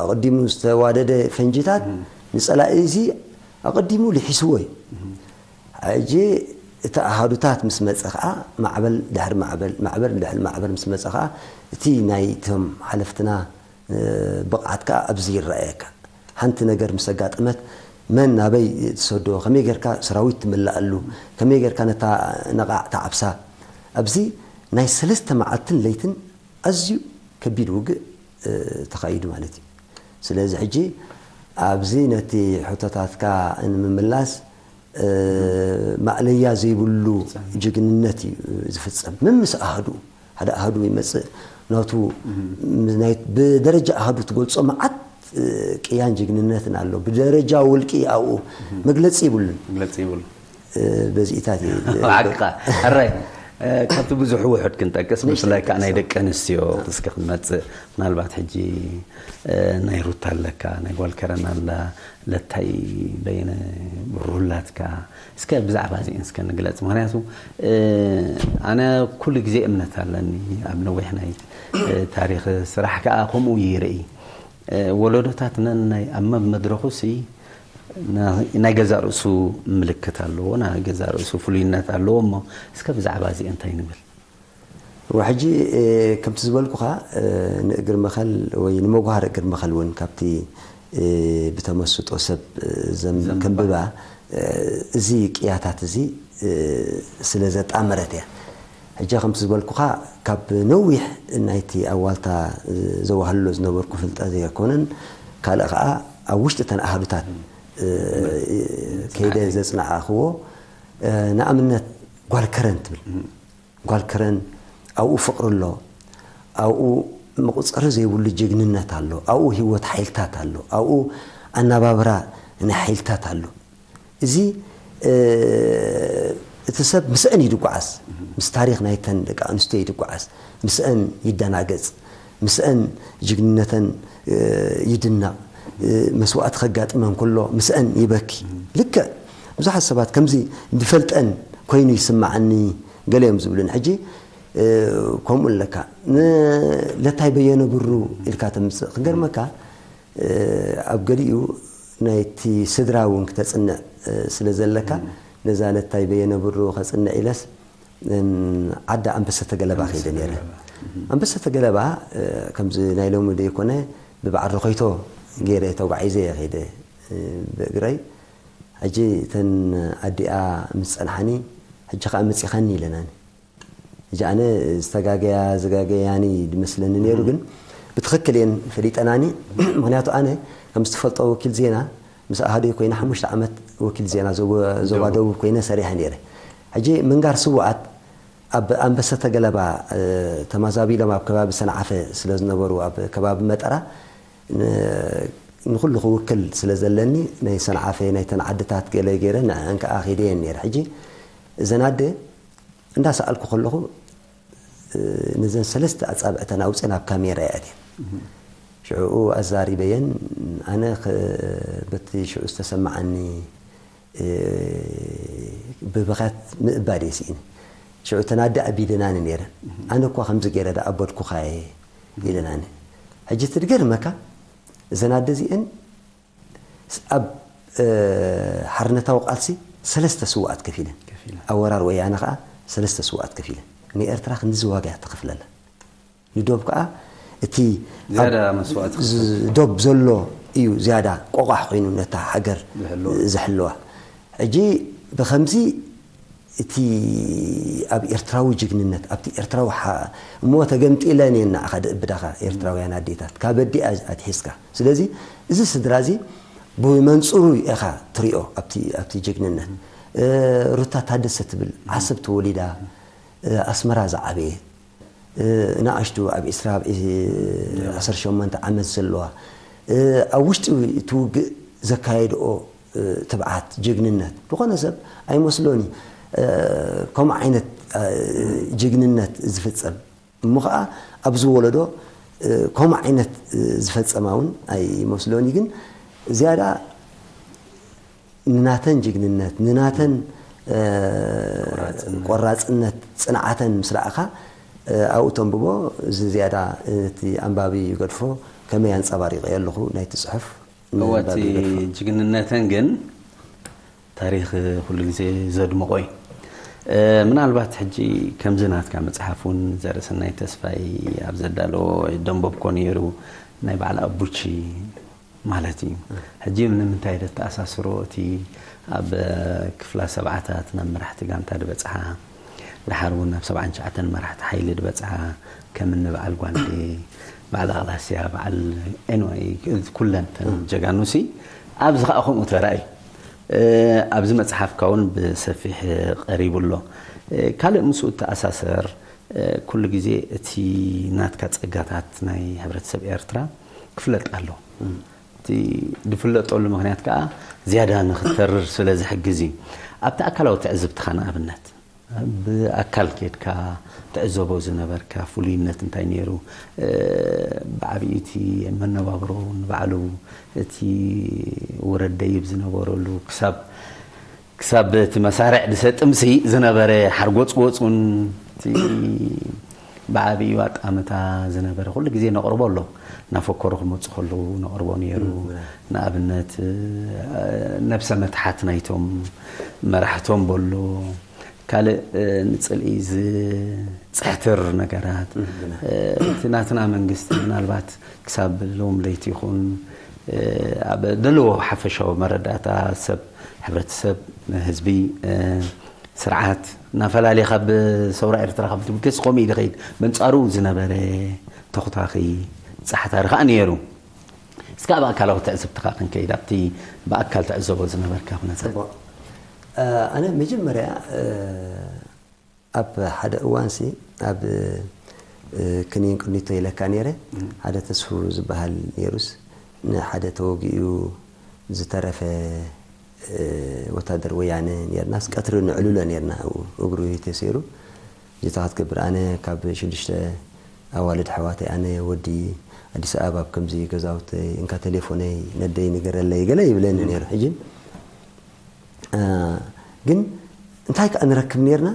ኣቐዲሙ ዝተዋደደ ፈንጂታት ንጸላኢ እዚ ኣቐዲሙ ልሒስዎ እዩ። ሕጂ እቲ ኣሃዱታት ምስ መጸ ኸኣ ማዕበል ድሕሪ ማዕበል፣ ማዕበል ድሕሪ ማዕበል ምስ መጸ ኸኣ እቲ ናይቶም ሓለፍትና፣ እ፣ ብቕዓት ከኣ ኣብዚ ይረኣየካ። ሓንቲ ነገር ምስ ኣጋጠመት መን ናበይ ትሰዶ፣ ከመይ ጌርካ ሰራዊት ትምልኣሉ፣ ከመይ ጌርካ ነታ ነቓዕ ትዓብሳ። ኣብዚ ናይ ሰለስተ መዓልትን ለይትን ኣዝዩ ከቢድ ውግእ፣ እ፣ ተኻይዱ ማለት እዩ። ስለዚ ሕጂ ኣብዚ ነቲ ሕቶታትካ ንምምላስ፣ እ፣ ማእለያ ዘይብሉ ጅግንነት እዩ ዝፍጸም። መምስ ኣሃዱ፣ ሓደ ኣሃዱ ይመጽእ፣ ናቱ፣ ናይ፣ ብደረጃ ኣሃዱ ትገልጾ መዓት፣ እ፣ ቅያን ጅግንነትን ኣሎ። ብደረጃ ውልቂ ኣብኡ መግለጺ ይብሉን። መግለጺ ይብሉ። እ፣ በዚኢታት እዩ። ሓቅኻ። ሕራይ፣ እ፣ ካብቲ ብዙሕ ውሑድ ክንጠቅስ፣ ንእሽተይ ብፍላይ ከዓ ናይ ክንጠቅስ። ደቂ ኣንስትዮ እስከ ክንመጽእ፣ ምናልባት ሕጂ፣ እ፣ ናይ ሩታ ኣለካ፣ ናይ ጓል ከረን ኣላ፣ ለታይ በየነ ብሩላትካ እስከ ብዛዕባ እዚአን እስከ ንግለጽ። ምክንያቱ ኣነ ኩሉ ግዜ እምነት ኣለኒ ኣብ ነዊሕ ናይ ታሪኽ ስራሕ ከኣ ከምኡ ይርኢ። ወለዶታትነን ናይ ኣብ መድረኹ ሲ ናይ ገዛ ርእሱ ምልክት ኣለዎ፣ ናይ ገዛ ርእሱ ፍሉይነት ኣለዎ። እሞ እስከ ብዛዕባ እዚአ እንታይ ንብል? ወሕጂ ከምቲ ዝበልኩኻ ንእግር መኸል ወይ ንመጓሃር እግር መኸል እውን ካብቲ ብተመስጦ ሰብ ዘንብባ እዚ ቅያታት እዚ ስለ ዘጣመረት እያ። ሕጂ ከምቲ ዝበልኩኻ ካብ ነዊሕ ናይቲ ኣዋልታ ዘዋህሎ ዝነበርኩ ፍልጠት ዘይኮነን ካልእ ከዓ ኣብ ውሽጢ እተን ኣሃዱታት ከይደ ዘፅናዕኽዎ ንኣብነት ጓል ከረን ትብል ጓል ከረን ኣብኡ ፍቕሪ ኣሎ ኣብኡ መቑፀሪ ዘይብሉ ጅግንነት ኣሎ ኣብኡ ህይወት ሓይልታት ኣሎ ኣብኡ ኣናባብራ ናይ ሓይልታት ኣሎ እዚ እቲ ሰብ ምስአን እዩ ድጓዓዝ ምስ ታሪክ ናይተን ደቂ ኣንስትዮ እዩ ድጓዓዝ ምስአን ይደናገፅ ምስአን ጅግንነተን ይድነቕ መስዋእቲ ከጋጥመን ከሎ ምስአን ይበኪ ልክዕ ብዙሓት ሰባት ከምዚ ዝፈልጠን ኮይኑ ይስማዓኒ ገለ እዮም ዝብሉን ሕጂ ከምኡ ኣለካ ለታይ በየነ ብሩ ኢልካ ተምፅእ ክገርመካ ኣብ ገሊኡ ናይቲ ስድራ እውን ክተፅንዕ ስለ ዘለካ ነዛ ለታይ በየነ ብሩ ከፅንዕ ኢለስ ዓዲ ኣንበሰተ ገለባ ከይደ ነይረ ኣንበሰተ ገለባ ከምዚ ናይ ሎሚ ዘይኮነ ብበዓል ረኾይቶ ገይረ ተጓዒዘ እየ ከይደ ብእግረይ ሕጂ እተን ኣዲኣ ምስ ፀንሓኒ ሕጂ ከዓ መፂኻኒ ኢለናኒ ሕጂ ኣነ ዝተጋገያ ዝጋገያኒ ዝመስለኒ ነይሩ ግን ብትኽክል እየን ፈሊጠናኒ ምክንያቱ ኣነ ከም ዝትፈልጦ ወኪል ዜና ምስ ኣሃዱይ ኮይነ ሓሙሽተ ዓመት ወኪል ዜና ዞባ ደቡብ ኮይነ ሰሪሐ ነይረ ሕጂ ምንጋር ስውኣት ኣብ ኣንበሰተ ገለባ ተማዛቢሎም ኣብ ከባቢ ሰንዓፈ ስለ ዝነበሩ ኣብ ከባቢ መጠራ ንኩሉ ክውክል ስለ ዘለኒ ናይ ሰንዓፈ ናይተን ዓድታት ገለ ገይረ ንዕአን ከዓ ከይደየን ነይረ ሕጂ እዘን ኣደ እንዳሰኣልኩ ከለኹ ነዘን ሰለስተ ኣጻብዕተን ኣውፅኤ ናብ ካሜራ የእትየን ሽዕኡ ኣዛሪበየን ኣነ በቲ ሽዑ ዝተሰማዓኒ ብብኸት ምእባድ እየ ስኢነ ሽዑ ተናዲ ኣቢደናኒ ነይረን ኣነ እኳ ከምዚ ገይረ ዳ ኣበድኩኻየ ኢለናኒ ሕጂ ትድገርመካ እዘን ኣደ እዚአን ኣብ ሓርነታዊ ቃልሲ ሰለስተ ስውኣት ከፊለን ኣብ ወራር ወያነ ከዓ ሰለስተ ስውኣት ከፊለን ንኤርትራ ክንዚ ዋጋ እያ ተኸፍለላ ንዶብ ከዓ እቲ ዶብ ዘሎ እዩ ዝያዳ ቆቋሕ ኮይኑ ነታ ሃገር ዝሕልዋ ሕጂ ብከምዚ እቲ ኣብ ኤርትራዊ ጅግንነት ኣብቲ ኤርትራዊ እሞ ተገምጢለን እየን ንዓኻ ድእብዳኻ ኤርትራውያን ኣዴታት ካብ ኣዲኣ ኣትሒዝካ ስለዚ እዚ ስድራ እዚ ብመንፅሩ ኢኻ ትሪኦ ኣብቲ ጅግንነት ሩታ ታደሰ ትብል ዓሰብ ተወሊዳ ኣስመራ ዝዓበየት ንኣሽቱ ኣብ ዒስራ ዓሰርተ ሸሞንተ ዓመት ዘለዋ ኣብ ውሽጢ እቲ ውግእ ዘካየድኦ ትብዓት ጅግንነት ዝኾነ ሰብ ኣይመስሎን እዩ ከምኡ ዓይነት ጅግንነት ዝፍፀም እሞ ከዓ ኣብዚ ወለዶ ከምኡ ዓይነት ዝፈፀማ እውን ኣይመስሎን እዩ ግን ዝያዳ ንናተን ጅግንነት ንናተን ቆራፅነት ፅንዓተን ምስ ረኣኻ ኣብኡ ተንብቦ እዚ ዝያዳ እቲ ኣንባቢ ይገድፎ ከመይ ኣንፀባሪቀዮ ኣለኹ ናይቲ ፅሑፍ እወ እቲ ጅግንነተን ግን ታሪክ ኩሉ ግዜ ዘድምቆ እዩ ምናልባት ሕጂ ከምዚ ናትካ መፅሓፍ እውን ዘርእሰናይ ተስፋይ ኣብ ዘዳለዎ ደንበብኮ ነይሩ ናይ በዓል ኣቡቺ ማለት እዩ ሕጂ ንምንታይ ደተኣሳስሮ እቲ ኣብ ክፍላ ሰብዓታት ናብ መራሕቲ ጋንታ ዝበፅሓ ደሓር እውን ናብ ሰብዓን ትሽዓተን መራሕቲ ሓይሊ ዝበፅሓ ከም እኒ በዓል ጓንዴ በዓል ኣቕላስያ በዓል ኤንዋይ ኩለን ተን ጀጋኑሲ ኣብዚ ከዓ ከምኡ ተራእዩ ኣብዚ መፅሓፍካ እውን ብሰፊሕ ቀሪቡ ኣሎ ካልእ ምስኡ ተኣሳሰር ኩሉ ግዜ እቲ ናትካ ጸጋታት ናይ ሕብረተሰብ ኤርትራ ክፍለጥ ኣለዎ። እቲ ዝፍለጠሉ ምኽንያት ከኣ ዝያዳ ንኽትተርር ስለ ዝሕግዝ እዩ። ኣብቲ ኣካላዊ ትዕዝብትኻ ንኣብነት ብኣካል ኬድካ ትዕዘቦ ዝነበርካ ፍሉይነት እንታይ ነይሩ? ብዓቢኡ እቲ መነባብሮ ንባዕሉ እቲ ውረድ ደይብ ዝነበረሉ ክሳብ ክሳብ እቲ መሳርዕ ዝሰጥምሲ ዝነበረ ሓርጎፅጎፅ እውን እቲ ብዓብዩ ኣጣምታ ዝነበረ ኩሉ ግዜ ነቕርቦ ኣሎ። እናፈከሩ ክመፁ ከለዉ ነቕርቦ ነይሩ። ንኣብነት ነብሰ መትሓት ናይቶም መራሕቶም በሎ ካልእ ንፅልኢ ዝፅሕትር ነገራት እቲ ናትና መንግስቲ ምናልባት ክሳብ ሎም ለይቲ ይኹን ኣብ ዘለዎ ሓፈሻዊ መረዳእታ ሰብ ሕብረተሰብ ህዝቢ ስርዓት እናፈላለየ ካብ ሰውራ ኤርትራ ካብ ትብገስ ከምኡ ኢሉ ከይድ በንጻሩ ዝነበረ ተኹታኺ ጻሕታሪ ከዓ ነይሩ። እስካ ኣብ ኣካላዊ ትዕዝብትካ ክንከይድ ኣብቲ ብኣካል ትዕዘቦ ዝነበርካ ኩነታት። ኣነ መጀመርያ ኣብ ሓደ እዋንሲ ኣብ ክኒን ቅኒቶ ኢለካ ነይረ። ሓደ ተስፉ ዝበሃል ነይሩስ ንሓደ ተወጊኡ ዝተረፈ ወታደር ወያነ ነርናስ ቀትሪ ንዕልሎ ነርና። እግሩ ተሰይሩ ጌታ ክትገብር ኣነ ካብ ሽዱሽተ ኣዋልድ ኣሕዋተይ ኣነ ወዲ ኣዲስ ኣበባ ኣብ ከምዚ ገዛውተይ እንካ ቴሌፎነይ ነደይ ንገረለይ ገለ ይብለኒ ነይሩ። ሕጂ ግን እንታይ ከኣ ንረክብ ነርና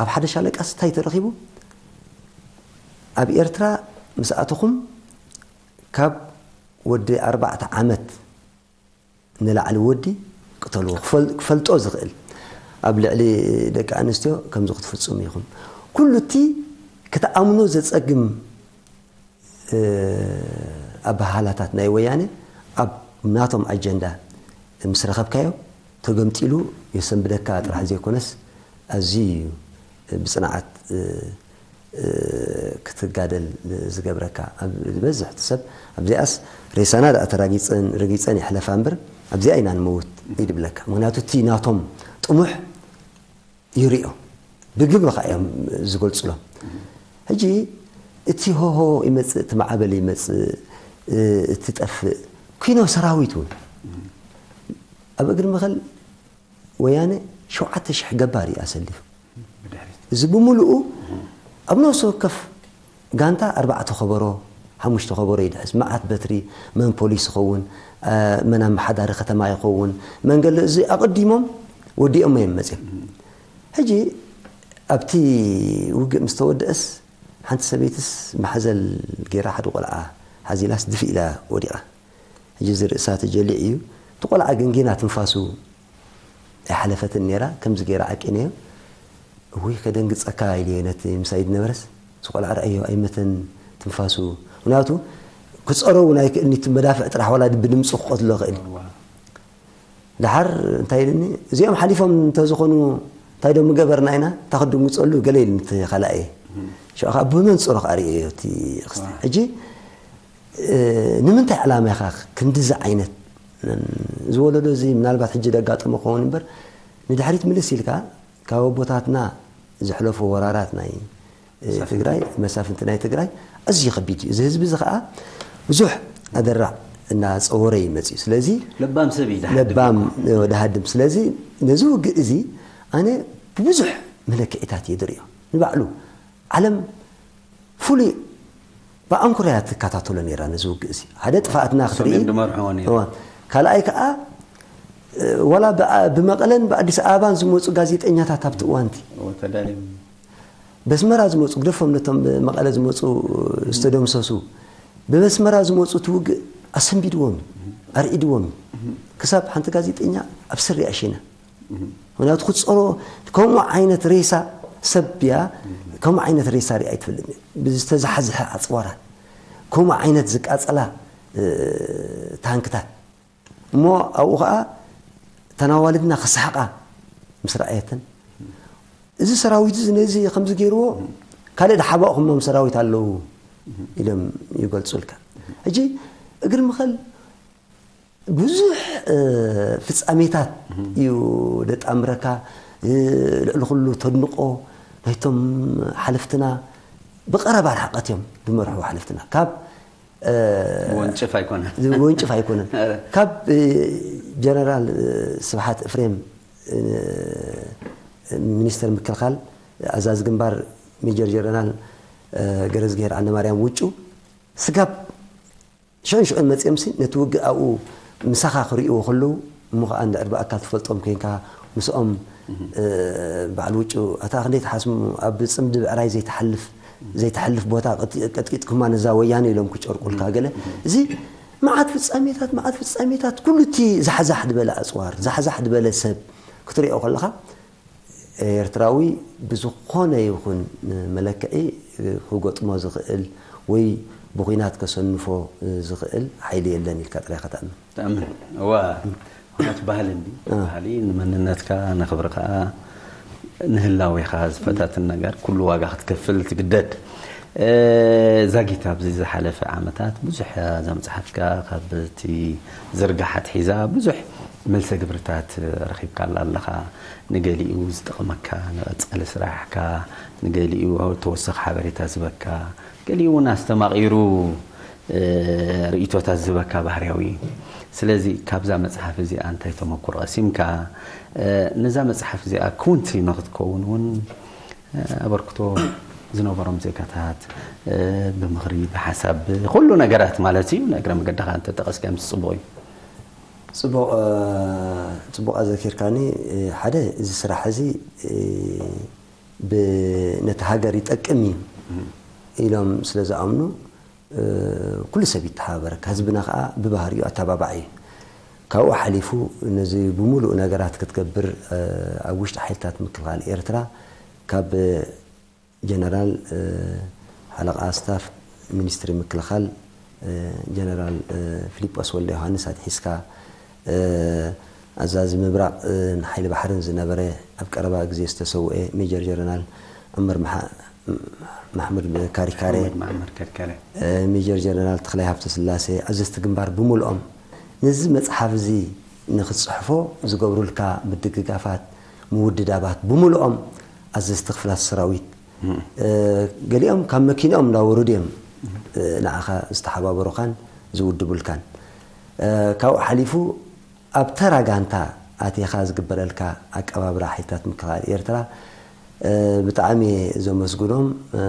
ኣብ ሓደ ሻለቃስ እንታይ ተረኺቡ ኣብ ኤርትራ ምስ ኣተኹም ካብ ወዲ ኣርባዕተ ዓመት ንላዕሊ ወዲ ቅተልዎ ክፈልጦ ዝኽእል ኣብ ልዕሊ ደቂ ኣንስትዮ ከምዚ ክትፍጽሙ ኢኹም። ኩሉ እቲ ክትኣምኖ ዘጸግም ኣበሃህላታት ናይ ወያነ ኣብ ናቶም ኣጀንዳ ምስ ረኸብካዮ ተገምጢሉ የሰንብደካ ጥራሕ ዘይኮነስ ኣዝዩ እዩ ብጽንዓት ክትጋደል ዝገብረካ። ዝበዝሕ ሰብ ኣብዚኣስ ሬሳና ደኣ ተራጊፀን ረጊፀን ይሕለፋ እምበር ኣብዚኣ ኢና ንመውት ይድብለካ። ምክንያቱ እቲ ናቶም ጥሙሕ ይሪኦ ብግብሪ ከዓ እዮም ዝገልፅሎም። ሕጂ እቲ ሆሆ ይመፅእ እቲ ማዕበል ይመፅእ እቲ ጠፍእ ኩኖ ሰራዊት እውን ኣብ እግሪ መኸል ወያነ ሸውዓተ ሽሕ ገባር እዩ ኣሰሊፉ። እዚ ብምሉኡ ኣብ ነፍሲ ወከፍ ጋንታ ኣርባዕተ ከበሮ ሓሙሽተ ከበሮ ይድሕስ። መዓት በትሪ መን ፖሊስ ይኸውን፣ መን ኣመሓዳሪ ከተማ ይኸውን፣ መን ገለ እዚ ኣቐዲሞም ወዲኦም እዮም መፅዮም። ሕጂ ኣብቲ ውግእ ምስ ተወደአስ ሓንቲ ሰበይትስ ማሕዘል ገይራ ሓደ ቆልዓ ሓዚላስ ድፍእ ኢላ ወዲቓ። ሕጂ እዚ ርእሳ ተጀሊዑ እዩ። እቲ ቆልዓ ግን ጌና ትንፋሱ ኣይሓለፈትን ነይራ። ከምዚ ገይረ ዓቂነዮ። እውይ ከደንግጸካ ኢለ ነቲ ምሳይ ዝነበረስ እዚ ቆልዓ ርኣዮ ኣይመተን ትንፋሱ። ምክንያቱ ክጸሮ እውን ኣይክእልን እቲ መዳፍዕ ጥራሕ ዋላ ብድምፂ ክቐትሎ ይኽእል እዩ። ደሓር እንታይ ኢልኒ እዚኦም ሓሊፎም እንተዝኾኑ እንታይ ዶ ምገበርና ኢና እታ ክድንግፀሉ ገለ ኢልኒ እቲ ካልኣየ። ሽዑ ከዓ ብመንፅሮ ከዓ ርእዮ እቲ ክስተ ሕጂ ንምንታይ ዕላማ ኢኻ ክንድዚ ዓይነት ዝወለዶ እዚ ምናልባት ሕጂ ደጋጥሞ ክኸውን እምበር ንድሕሪት ምልስ ኢልካ ካብ ኣቦታትና ዝሕለፉ ወራራት ናይ ትግራይ መሳፍንቲ ናይ ትግራይ ኣዝዩ ከቢድ እዩ። እዚ ህዝቢ እዚ ከዓ ብዙሕ ኣደራዕ እናፀወረ እዩ መፅዩ። ስለዚ ለባም ሰብ እዩ ዝሓድም ለባም ወዲ ሃድም። ስለዚ ነዚ ውግእ እዚ ኣነ ብብዙሕ መለክዒታት እየ ዝርእዮ። ንባዕሉ ዓለም ፍሉይ ብኣንኩራ እያ ትከታተሎ ነይራ ነዚ ውግእ እዚ ሓደ ጥፋኣትና ክትርኢ ሰሜን ድመርሕዎ ነይሩ። እዋ። ካልኣይ ከዓ ዋላ ብመቐለን ብኣዲስ ኣበባን ዝመፁ ጋዜጠኛታት ኣብቲ እዋንቲ ተዳልዮም በስመራ ዝመፁ ግደፎም ነቶም ብመቐለ ዝመፁ ዝተደምሰሱ ብበስመራ ዝመፁ እቲ ውግእ ኣሰንቢድዎም እዩ ኣርዒድዎም እዩ ክሳብ ሓንቲ ጋዜጠኛ ኣብ ስሪ ኣሸና ምክንያቱ ክትፀሮ ከምኡ ዓይነት ሬሳ ሰብ እያ ከምኡ ዓይነት ሬሳ ሪኣ ኣይትፈልጥ ብዝተዛሕዝሐ ኣፅዋራት ከምኡ ዓይነት ዝቃፀላ ታንክታት እሞ ኣብኡ ከዓ ተናዋልድና ክስሕቃ ምስ ረኣየተን እዚ ሰራዊት እዚ ነዚ ከምዚ ገይርዎ ካልእ ድሓባእኹሞም ሰራዊት ኣለዉ ኢሎም ይገልፁልካ ሕጂ እግሪ ምኸል ብዙሕ ፍፃሜታት እዩ ደጣምረካ ልዕሊ ኩሉ ተድንቆ ናይቶም ሓለፍትና ብቀረባ ርሕቀት እዮም ዝመርሑ ሓለፍትና ካብ ወንጭፍ ኣይኮነን ወንጭፍ ኣይኮነን ካብ ጀነራል ስብሓት እፍሬም ሚኒስተር ምክልኻል ኣዛዚ ግንባር ሜጀር ጀነራል ገረዝግሄር ዓለማርያም ውጩ ስጋብ ሽዑን ሽዑን መፂኦምሲ ነቲ ውግእ ኣብኡ ምሳኻ ክርእይዎ ከለዉ እሞ ኸዓ እንድሕር ብኣካል ትፈልጦም ኮይንካ ምስኦም፣ እ፣ በዓል ውጩ፣ ኣታ ክንደይ ትሓስሙ፣ ኣብ ጽምዲ ብዕራይ ዘይትሓልፍ ዘይትሓልፍ ቦታ ቀጥ-፣ ቀጥቂጥኩማ ነዛ ወያነ ኢሎም ክጨርቁልካ ገለ። እዚ መዓት ፍጻሜታት፣ መዓት ፍጻሜታት፣ ኩሉ እቲ ዛሕዛሕ ዝበለ ኣጽዋር፣ ዛሕዛሕ ዝበለ ሰብ ክትሪኦ ከለኻ፣ ኤርትራዊ ብዝኾነ ይኹን መለክዒ ክገጥሞ ዝኽእል ወይ ብኹናት ከሰንፎ ዝኽእል ሓይሊ የለን ኢልካ ጥራይ ኢኻ ትኣምን። ትኣምን። እዋ፣ ምኽንያቱ ባህሊ እንዲ፣ እ። ባህሊ ንመንነትካ፣ ንኽብርኻ፣ ንህላዌኻ ዝፈታትን ነገር ኩሉ ዋጋ ክትከፍል ትግደድ። እ፣ ዛጊት ኣብዚ ዝሓለፈ ዓመታት ብዙሕ እዛ መጽሓፍካ ካብ እቲ ዝርጋሕ ኣትሒዛ ብዙሕ መልሰ ግብርታት ረኺብካላ ኣለኻ። ንገሊኡ ዝጠቕመካ ንቐጻሊ ስራሕካ፣ ንገሊኡ ተወሳኺ ሓበሬታ ዝህበካ፣ ገሊኡ እውን ኣስተማቒሩ፣ እ፣ ርእይቶታት ዝህበካ ባህርያዊ እዩ። ስለዚ ካብዛ መጽሓፍ እዚኣ እንታይ ተመኩሮ ቀሲምካ? እ፣ ነዛ መጽሓፍ እዚኣ ክውንቲ ንኽትከውን እውን፣ እ፣ ኣበርክቶ ዝነበሮም ዜጋታት፣ እ፣ ብምኽሪ፣ ብሓሳብ፣ ብኹሉ ነገራት ማለት እዩ። ንእግረ መገድኻ እንተጠቐስካዮም ጽቡቕ እዩ። ጽቡቕ፣ እ፣ ጽቡቕ ኣዘኪርካኒ። እ፣ ሓደ እዚ ስራሕ እዚ፣ እ፣ ብ-፣ ነቲ ሃገር ይጠቅም እዩ እም። ኢሎም ስለ ዝኣምኑ፣ እ፣ ኩሉ ሰብ ይተሓባበረካ። ህዝብና ከኣ ብባህሪኡ ኣተባባዒ እዩ። ካብኡ ሓሊፉ ነዚ ብምሉእ ነገራት ክትገብር፣ እ፣ ኣብ ውሽጢ ሓይልታት ምክልኻል ኤርትራ ካብ ጀነራል፣ እ፣ ሓለቓ ስታፍ ሚኒስትሪ ምክልኻል፣ እ፣ ጀነራል፣ እ፣ ፊሊጶስ ወልደ ዮሃንስ ኣትሒዝካ፣ እ፣ ኣዛዚ ምብራቕ፣ እ፣ ንሓይሊ ባሕርን ዝነበረ ኣብ ቀረባ ግዜ ዝተሰውኤ ሜጀር ጀነራል ዑመር መሓ-፣ ማሕሙድ ካሪካሬ፣ መሓመድ መዓመር ከርከረ። እ፣ ሜጀር ጀነራል ተኽላይ ሃብተስላሴ፣ ኣዘዝቲ ግንባር ብምልኦም ነዚ መጽሓፍ እዚ ንኽትጽሕፎ ዝገብሩልካ ምድግጋፋት፣ ምውድዳባት ብምልኦም ኣዘዝቲ ክፍላት ሰራዊት፣ እም። እ፣ ገሊኦም ካብ መኪንኦም እንዳወረዱ እዮም፣ እ፣ ንዓኻ ዝተሓባበሩኻን ዝውድቡልካን። እ፣ ካብኡ ሓሊፉ ኣብ ተራ ጋንታ ኣቲኻ ዝግበረልካ ኣቀባብራ ሓይልታት ምክልኻል ኤርትራ፣ እ፣ ብጣዕሚ እየ ዘመስግኖም። እ፣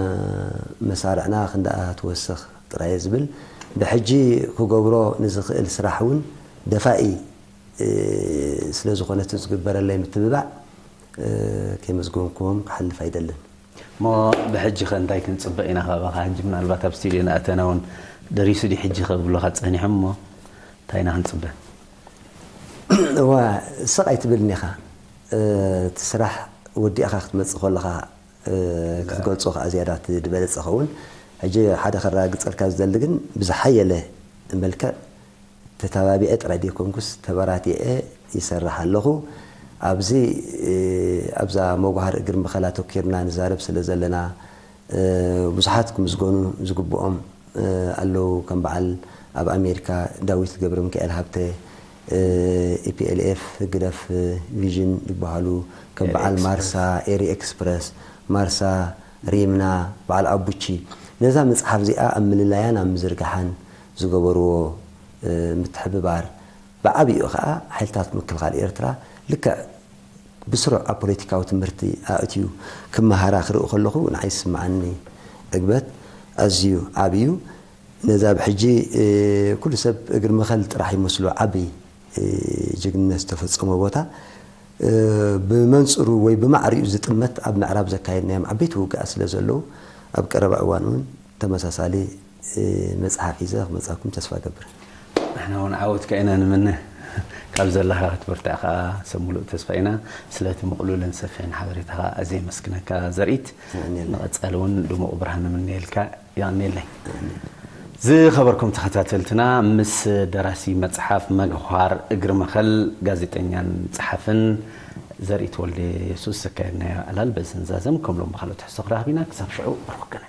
መሳርዕና ክንደኣ ትወስኽ ጥራይ እየ ዝብል። ብሕጂ ክገብሮ ንዝኽእል ስራሕ እውን ደፋኢ፣ እ፣ ስለ ዝኾነ እቲ ዝግበረለይ ምትብባዕ፣ እ፣ ከየመስገንክዎም ክሓልፍ ኣይደልን። እሞ ብሕጂ ኸ እንታይ ክንጽበ ኢና ካባኻ? ሕጂ ምናልባት ኣብ ስቱድዮ እናኣተና እውን ደሪሱ ድዩ ሕጂ ክብሉኻ ጸኒሖም እሞ እንታይ ኢና ክንጽበ? እዋ፣ ስቕ ኣይትብልን ኢኻ። እ፣ እቲ ስራሕ ወዲእኻ ክትመጽእ ከለኻ፣ እ፣ ክትገልጾ ከኣ ዝያዳ እቲ ዝበለጸ ኸውን። ሕጂ ሓደ ከረጋግጸልካ ዝደሊ ግን ብዝሓየለ መልክዕ ተተባቢዐ ጥራይ ዘይኮንኩስ ተበራቲዐ ይሰርሕ ኣለኹ። ኣብዚ፣ እ፣ ኣብዛ መጓህር እግሪ መኸል ኣተኲርና ንዛረብ ስለ ዘለና፣ እ፣ ብዙሓት ክምስገኑ ዝግብኦም፣ እ፣ ኣለዉ። ከም በዓል ኣብ ኣሜሪካ ዳዊት ገብረሚካኤል ሃብተ፣ እ፣ ኢ ፒ ኤል ኤፍ፣ ህግደፍ፣ እ፣ ቪዥን ዝበሃሉ፣ ከም ኤሪ በዓል ኤክስፕረስ። ማርሳ፣ ኤሪ ኤክስፕረስ፣ ማርሳ፣ ሪምና፣ በዓል ኣቡቺ ነዛ መጽሓፍ እዚኣ ኣብ ምልላያን ኣብ ምዝርጋሓን ዝገበርዎ፣ እ፣ ምትሕብባር፣ ብዓቢኡ ኸኣ ሓይልታት ምክልኻል ኤርትራ ልክዕ ብስሩዕ ኣብ ፖለቲካዊ ትምህርቲ ኣእትዩ ክመሃራ ክርኢ ከለኹ ንዓይ ዝስምዓኒ ዕግበት ኣዝዩ ዓቢ እዩ። ነዛ ብሕጂ፣ እ፣ ኩሉ ሰብ እግሪ መኸል ጥራሕ ይመስሎ ዓቢ፣ እ፣ ጅግንነት ዝተፈጸሞ ቦታ፣ እ፣ ብመንጽሩ ወይ ብማዕሪኡ ዝጥመት ኣብ ምዕራብ ዘካየድናዮም ዓበይቲ ውግኣት ስለ ዘለዉ ኣብ ቀረባ እዋን እውን ተመሳሳሊ፣ እ፣ መጽሓፍ ሒዘ ክመጻኩም ተስፋ እገብር። ንሕና እውን ዓወትካ ኢና ንምነ። ካብ ዘለኻ ክትብርትዕ ከኣ ሰብ ሙሉእ ተስፋ ኢና። ስለቲ ምቕሉልን ሰፊሕን ሓበሬታኻ ኣዝየ የመስግነካ ዘርኢት። የቐንየለይ። ንቐጻሊ እውን ድሙቕ ብርሃን ንምነየልካ። የቐንየለይ። ዝኸበርኩም ተኸታተልትና፣ ምስ ደራሲ መጽሓፍ መግዃር እግሪ መኸል ጋዜጠኛን ጸሓፍን ዘርኢት ወልደ የሱስ ዘካየድናዮ ዕላል በዚ ንዛዘም። ከም ሎም ብኻልኦት ትሕዝቶ ክራኸብ ኢና። ክሳብ ሽዑ ብሩኽ ግነ።